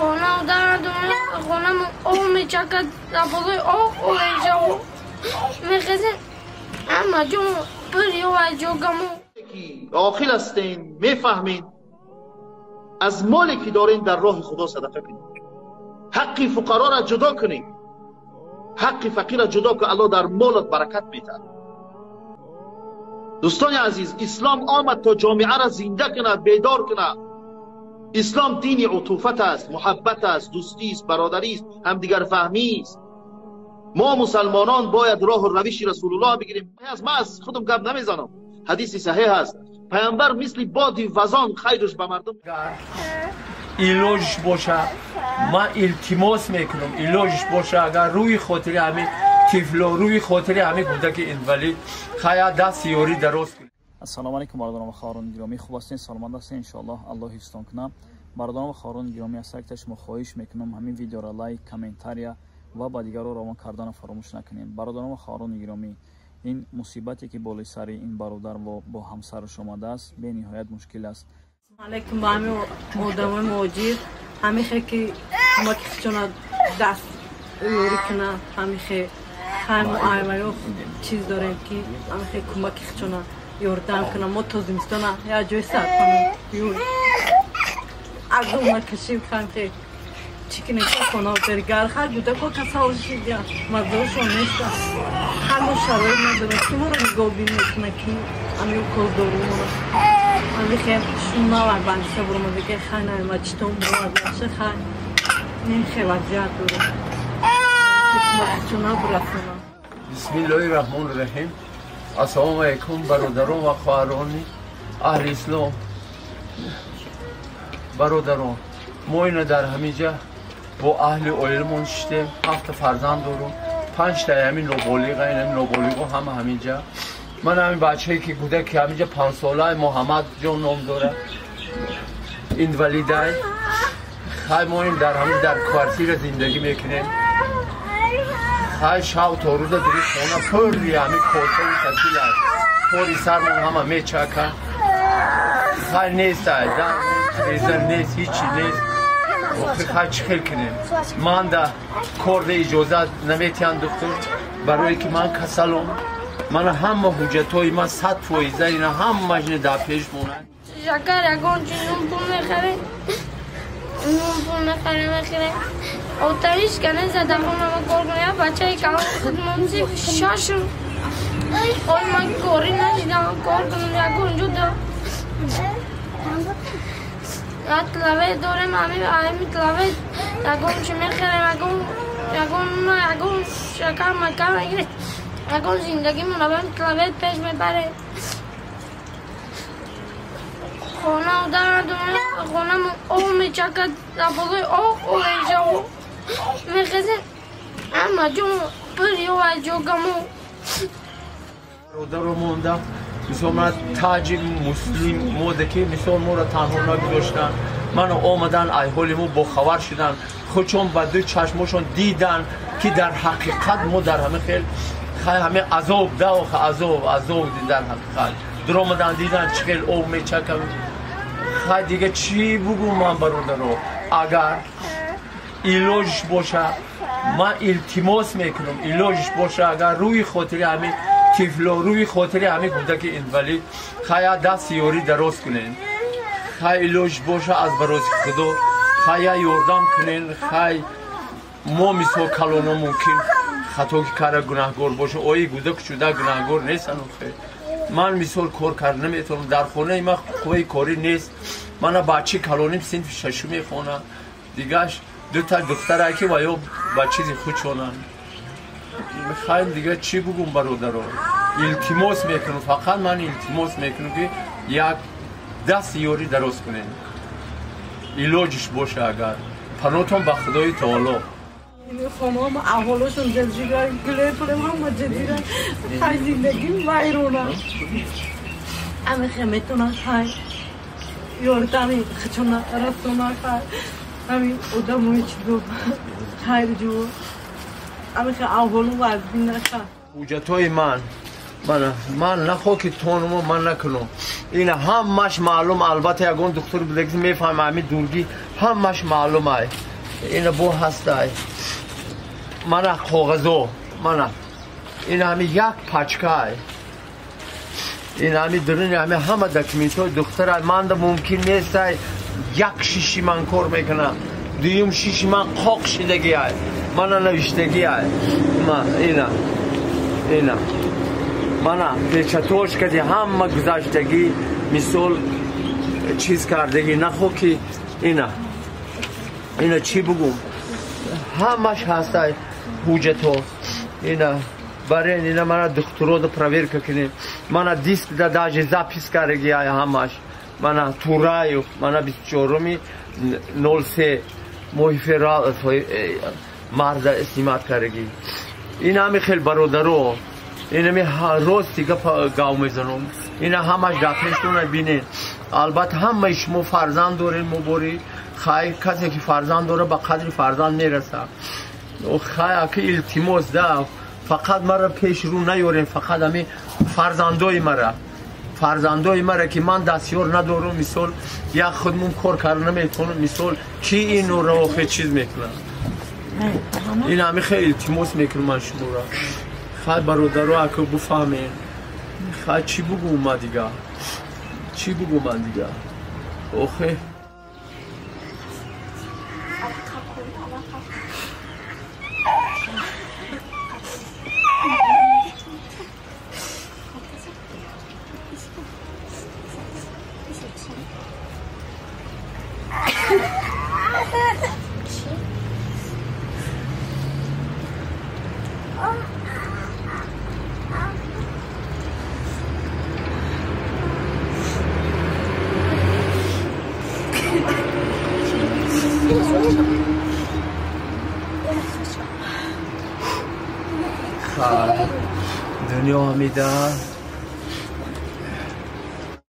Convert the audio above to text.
Хона дар хонамон об мечакад, дар болои об олешаву мехезем, ҳама ҷо пур ё ҷогамо. Оқил ҳастем, мефаҳмем, аз моле ки дорем дар роҳи Худо садақа кунем, ҳаққи фуқароро ҷудо кунем, ҳаққи фақирро ҷудо кун, Аллоҳ дар молат баракат медиҳад. Дӯстони азиз, ислом омад то ҷомеаро зинда кунад, бедор кунад. Ислом дини утуфат аст, муҳаббат аст, дӯстист, бародарист, ҳамдигарфаҳмист. Мо мусалмонон бояд роҳу равиши Расулуллоҳ бигирем. Ман аз худам гап намезанам, ҳадиси саҳеҳ аст. Паямбар мисли боди вазон хайрш ба мардум. Илоҷш боша, ман илтимос мекунам, илоҷш боша, агар рӯи хотири ҳамин тифло, рӯи хотири ҳамин кӯдаки инвалид хая даст ёрӣ дароз кунед. Ассалому алайкум, бародарон ва хоҳарони гиромӣ, хуб ҳастед, саломат ҳастед, иншоаллоҳ Аллоҳ ҳифзтон кунад. Бародарон ва хоҳарони гиромӣ, аз сари шумо хоҳиш мекунам ҳамин видеоро лайк, комментария ва ба дигарро равон карданро фаромӯш накунем. Бародарон ва хоҳарони гиромӣ, ин мусибате ки болои сари ин бародар бо ҳамсараш омадааст бениҳоят мушкил аст. Алайкум ба ҳамин одамои муҳоҷир, ҳамихе ки кӯмаки худшона даст ёрӣ кунад, ҳамихе хайму аймаё чиз дорем ки ҳамихе кӯмаки худшона ёрдам кунад. Мо то зимистона як ҷой сарпаном азоб накашим, ҳамихе чӣ кунем ки хона бергар хар кӯдако касал шидя, маззаошон неста, ҳар мо шароит надорем ки моро нигоҳбин мекунад, ки ҳамин укол доруморо ҳамихе шунавай бандиса буромадиге хай наима читон буромадиаша хай немихе вазъият дорем кӯмакчуна бурасонам. Бисмиллоҳи раҳмони раҳим. Ассалому алайкум, бародарон ва хоҳарони аҳли ислом. Бародарон, мо ина дар ҳамин ҷа бо аҳли оиламон шиштем, 7 фарзанд дорум, 5 таи ҳамин ноболиға, ин ҳамин ноболиғо ҳама ҳамин ҷа. Ман ҳамин бачае ки кӯдаки ҳамин ҷа 5 солаи Муҳаммад ҷон ном дорад, инвалидай. Хай мо ин дар ҳамин дар квартира зиндагӣ мекунем. Хай шав то рӯза дури хона пурри ҳамин косаву сатил аст, пори сармон ҳама мечака. Хай нестай, дар нест, реза нест, ҳичи нест. Охир хай чӣ хел кунем? Ман да корда иҷозат наметиҳанд духтур, барое ки ман касалом. Мана ҳама ҳуҷҷатҳои ман 100%, ина ҳамааш дар пеш монад. Шакар ягон чи нун пул мехарем, нун пул мехарем, мехарем. Отариш кане зада хонама кор кунем, бачаи калон худмон сиф шашум. Ой, ман кори нашидам, кор кунам ягон ҷо да. Як тлаве дорем, ҳамин тлаве ягон чи мехарем, ягон ягон ягон шакар макар мегирем, ягон зиндагимон ҳамин тлаве пеш мебарем. Хона дар надорем, хонамон об мечакад, дар болои об олешаву мехезем, ҳама ҷо пур ё ҷогамо. Бародаро монда, мисол ман таҷи муслим мода ки мисол моро танҳо нагузоштанд, мана омадан айҳоли мо бохабар шуданд, худшон ба ду чашмошон дидан ки дар ҳақиқат мо дар ҳамин хел хай ҳамин азоб даоха азоб азоб дар ҳақиқат дуромадан дидан чӣ хел об мечакам. Хай дига чӣ бугум ман бародаро, агар илоҷш боша ман илтимос мекунам, илоҷш боша, агар рӯи хотири ҳамин тифло, рӯи хотири ҳамин кӯдаки инвалид хая даст ёрӣ дароз кунен. Хай илоҷ боша аз барози Худо хая ёрдам кунен. Хай мо мисол калоно мумкин хато ки кара гунаҳгор боша, ои кӯдаку чуда гунаҳгор нестан. Ман мисол кор карда наметавонам, дар хонаи ман қувваи корӣ нест. Мана бачаи калоним синфи шашу мехонад, дигаш дута духтарае ки ва ё ба чизи худшонанд. Мехоҳем дига чӣ бугум бародаро, илтимос мекунам, фақат ман илтимос мекунам ки як даст ёрӣ дароз кунем, илоҷиш боша агар. Панотон ба Худои Таоло. Хонаам аҳолошон ҷазира, гулепулем ҳама ҷазира, хай зиндагим вайрона. Ҳамихе метонад хай ёрдами худшона расона, хай ҳамин одамои чизо хайрҷӯ ҳамихе аҳолу вазбин наха. Ҳуҷҷатҳои ман мана ман нахо ки тонумо ман накунам, ина ҳамаш маълум. Албатта ягон духтур будаги мефаҳма, ҳамин дургӣ ҳамаш маълум ай. Ина бо ҳастай. Мана коғазо, мана. Ин ҳами як пачкай. Ин ҳами дуруни ҳами ҳама документҳои духтарай. Манда мумкин нестай. Як шиши ман кор мекунам. Дуюм шиши ман қоқ шидагиай. Мана навиштагиай. Ма ина. Ина. Мана печатош кади ҳама гузаштагӣ мисол чиз кардагӣ нахо ки ина. Ина чӣ бугум? Ҳамаш ҳастай ҳуҷҷатҳо. Ина барен ина мана духтурода проверка кунем. Мана диск да даже запис кардагиай ҳамаш. Мана Тураев, мана 24-03 моҳи феврал марда снимат кардагӣ. Ин ҳами хел бародаро, ин ҳами рости гап гав мезанам. Ина ҳамаш дар пештона бинед. Албатта ҳамаи шумо фарзанд доред муборик. Хай касе ки фарзанд дора ба қадри фарзанд мерасад. Хай аки илтимос да, фақат мара пеш рӯ наёрем, фақат ҳами фарзандои мара. Фарзандои мара ки ман дастёр надорам, мисол як худмон кор карда наметавонам, мисол ки инро охир чиз мекунам. Ин ҳами хеле илтимос мекунам ман шуморо. Хай бародаро ака буфаҳмед. Хай чӣ бугум ман дига? Чӣ бугум ман дига? Охе дунё ҳамида.